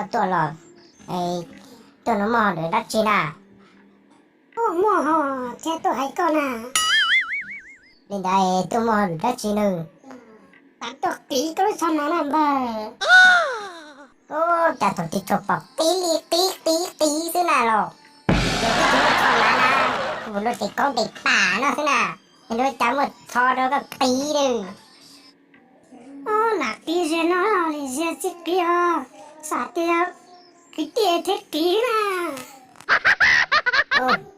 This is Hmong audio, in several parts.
Koj tuaj los, tuaj no muaj hauj lwm dab tsi na? Tuaj muaj hauj lwm thiab tuaj hais koj na. Li ntawd tuaj muaj hauj lwm dab tsi na? Tuaj qiv koj lub tsho hnav na npawg. Ub, cas thaum twg tsuas pom qiv li qiv qiv qiv xwb na los? Yog koj tsis muaj tsho hnav na, kuv puas luaj tes koob tes pam no xwb na, es luag cas muaj tsho rau koj qiv li. Lam qiv ze no li ze tsis qiv os, xav tias kwv tij thiaj qiv na.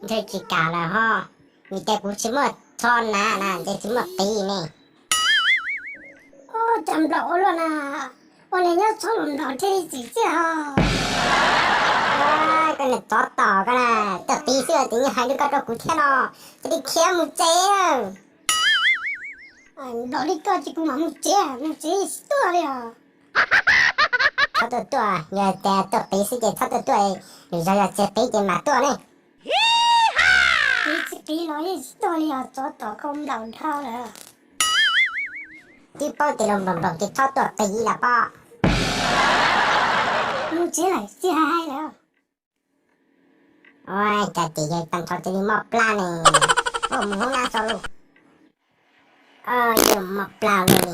Ntshe tsis kam lawm ho, vim tias kuv tsis muaj tsho hnav na ntshe tsis muaj qiv ne. Ua cas nplaum ua luaj na, ua li nyob txhob los nplaum thiaj li txim txiaj ho. Koj niag tsov tom koj na, tuaj qiv xwb ces yeej hais li koj rau kuv thiab no, cia li khiav mus tsev. Nplaum li koj ces kuv mam mus tsev, mus tsev tsis tuaj li os. Txhob tuaj tuaj, yog tias tuaj qiv xwb ces txhob tuaj tuaj, lwm zaus yog tsis qiv ces mam tuaj ne. Qiv tsis qiv los yeej tsis tuaj li os, tsov tom koj nplaum dhau lawm. Twb paub tias luag nplaum nplaum ces txhob tuaj qiv los pob. Mus tsev lawm tsis hais hais lawm. Ua cas ces yawg tag nrho cia li mob plab ne? Ua mus hoob nab tso lauj. Ua cas mob plab li?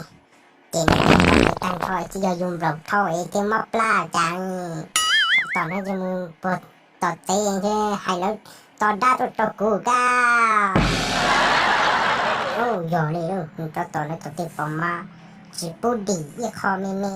Ces nws tag nrho tsis yog yus nplaum dhau es thiaj mob plab cas? Tom no ces mus puag tom tsev thiab hais lawv to dab tuaj rau kuv kab. Ub, yog li, mus rau tom lawv tom tej pom mas tsis pub dim ib qho me me.